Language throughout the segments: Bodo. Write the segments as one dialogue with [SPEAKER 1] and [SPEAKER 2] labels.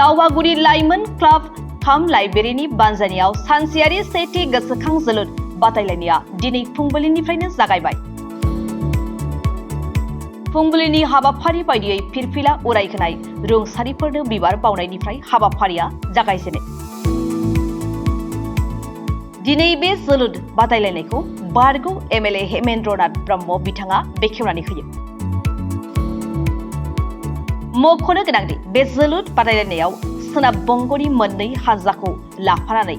[SPEAKER 1] दावबागुरि लाइमोन क्लाब काम लाइब्रेरिनि बानजायनायाव सानसेयारि सेथि गोसोखां जोलुर बादायलायनाया दिनै फुंबिलिनिफ्रायनो जागायबाय। फुंबिलिनि हाबाफारि बायदियै फिरफिला उरायहोनाय रुंसारिफोरनो बिबार बावनायनिफ्राय हाबाफारिया जागायजेनो। दिनै बे जोलुर बादायलायनायखौ बारग' एमएलए हेमेन्द्रनाथ ब्रह्म बिथाङा बेखेवनानै होयो। मख'नो गोनांदि बे जोलुर बादायलायनायाव सोनाब बंगनि मोननै हानजाखौ लाफानानै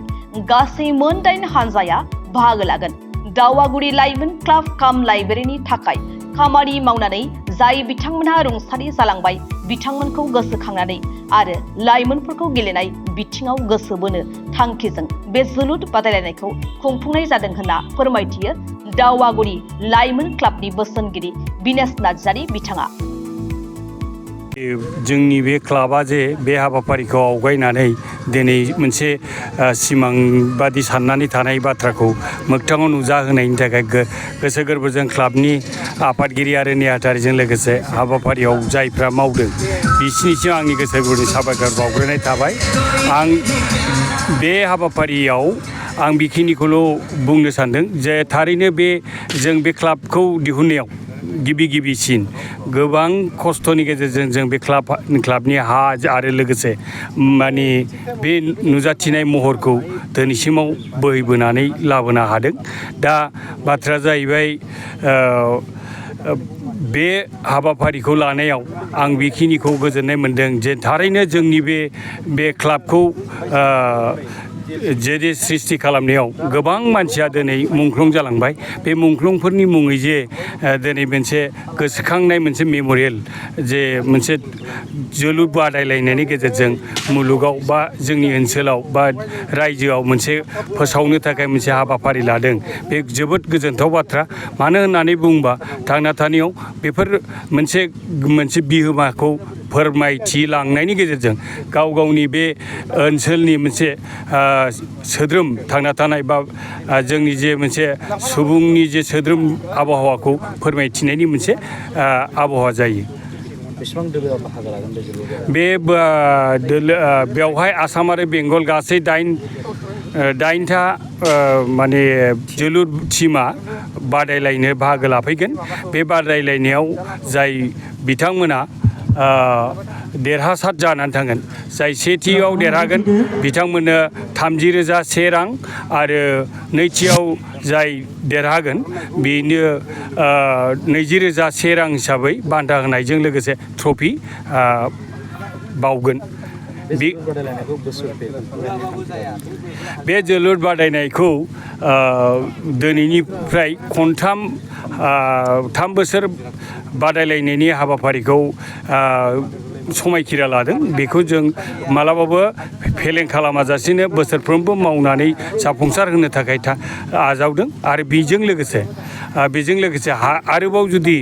[SPEAKER 1] गासै मोन 8 हानजाया बाहागो लागोन। दावबागुरि लाइमोन क्लाब काम लाइब्रेरिनि थाखाय खामानि मावनानै जाय बिथांमोनहा रुंसारि जालांबाय बिथांमोनखौ गोसोखांनानै आरो लाइमोनफोरखौ गेलेनाय बिथिङाव गोसो बोनो थांखिजों बे जोलुर बादायलायनायखौ खुंफुंनाय जादों होनना फोरमायथियो दावबागुरि लाइमोन क्लाबनि बोसोनगिरि बिनेश नार्जारी बिथाङा।
[SPEAKER 2] जोंनि बे क्लाबा जे बे हाबाफारिखौ आवगायनानै दिनै मोनसे सिमां बादि साननानै थानाय बाथ्राखौ मोगथाङाव नुजाहोनायनि थाखाय गोसो गोरबोजों क्लाबनि आफादगिरि आरो नेहाथारिजों लोगोसे हाबाफारियाव जायफ्रा मावदों बिसिनिसिम आंनि गोसो गोरबोनि साबायखर बावग्रोनाय थाबाय। आं बे हाबाफारियाव आं बेखिनिखौल' बुंनो सानदों जे थारैनो जों बे क्लाबखौ दिहुननायाव गिबिसिन गोबां खस्थ'नि गेजेरजों जों बे क्लाबनि हा आरो लोगोसे माने बे नुजाथिनाय महरखौ दिनैसिमाव बोहैबोनानै लाबोनो हादों। दा बाथ्राया जाहैबाय बे हाबाफारिखौ लानायाव आं बेखिनिखौ गोजोननाय मोनदों जे थारैनो जोंनि बे क्लाबखौ जे सृष्टि खालामनायाव गोबां मानसिया दिनै मुंख्लं जालांबाय। बे मुंख्लंफोरनि मुङै जे दिनै मोनसे गोसोखांनाय मोनसे मेम'रियेल जे मोनसे जोलुर बादायलायनायनि गेजेरजों मुलुगाव बा जोंनि ओनसोलाव बा रायजोआव मोनसे फोसावनो थाखाय मोनसे हाबाफारि लादों। बे जोबोद गोजोनथाव बाथ्रा। मानो होननानै बुङोबा थांना थानायाव बेफोर मोनसे बिहोमाखौ फोरमायथि लांनायनि गेजेरजों गावनि बे ओनसोलनि मोनसे सोद्रोम थांना थानाय बा जोंनि जे मोनसे सुबुंनि जे सोद्रोम आबहावाखौ फोरमायथिनायनि मोनसे आबहावा जायो।
[SPEAKER 3] बेसेबां दोलोआ बाहागो लागोन बे जोलुराव?
[SPEAKER 2] बे दोलो बेवहाय आसाम आरो बेंगल गासै दाइनथा माने जोलुर टिमा बादायलायनो बाहागो लाफैगोन। बे बादायलायनायाव जाय बिथांमोना देरहासार जानानै थांगोन, जाय सेथियाव देरहागोन बिथांमोननो 30,001 रां आरो नैथियाव जाय देरहागोन बेनो 20,001 रां हिसाबै बान्था होनायजों लोगोसे ट्रफि बावगोन। बे जोलुर बादायनायखौ दिनैनिफ्राय 3 बोसोर बादायलायनायनि हाबाफारिखौ समायखिरा लादों। बेखौ जों मालाबाबो फेलें खालामाजासेनो बोसोरफ्रोमबो मावनानै जाफुंसार होनो थाखाय आजावदों। आरो बेजों लोगोसे आरोबाव जुदि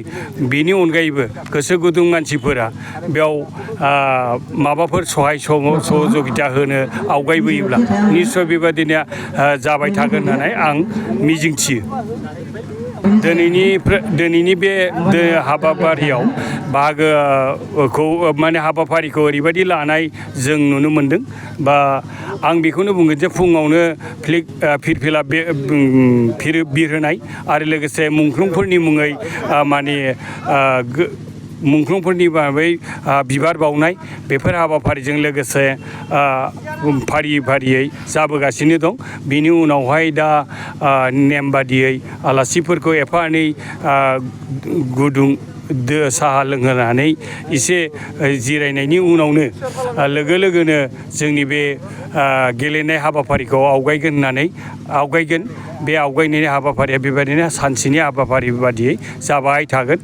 [SPEAKER 2] बेनि अनगायैबो गोसो गुदुं मानसिफोरा बेयाव माबाफोर सहाय सहजुगिता होनो आवगायबोयोब्ला निस्सय बेबादिनो जाबाय थागोन होननानै आं मिजिंथियो। दिनैनि बे हाबाफारियाव बाहागोखौ माने हाबाफारिखौ ओरैबायदि लानाय जों नुनो मोनदों बा आं बेखौनो बुंगोन जे फुङावनो फिरफिला बिरहोनाय आरो लोगोसे मुंख्लंफोरनि मुङै माने मुंख्लंफोरनि बागै बिबार बावनाय बेफोर हाबाफारिजों लोगोसे फारियै जाबोगासिनो दं। बेनि उनावहाय दा नेम बादियै आलासिफोरखौ एफा एनै गुदुं साहा लोंहोनानै एसे जिरायनायनि उनावनो लोगोनो जोंनि बे गेलेनाय हाबाफारिखौ आवगायगोन। बे आवगायनायनि हाबाफारिया बेबायदिनो सानसेनि हाबाफारि बादियै जाबाय थागोन।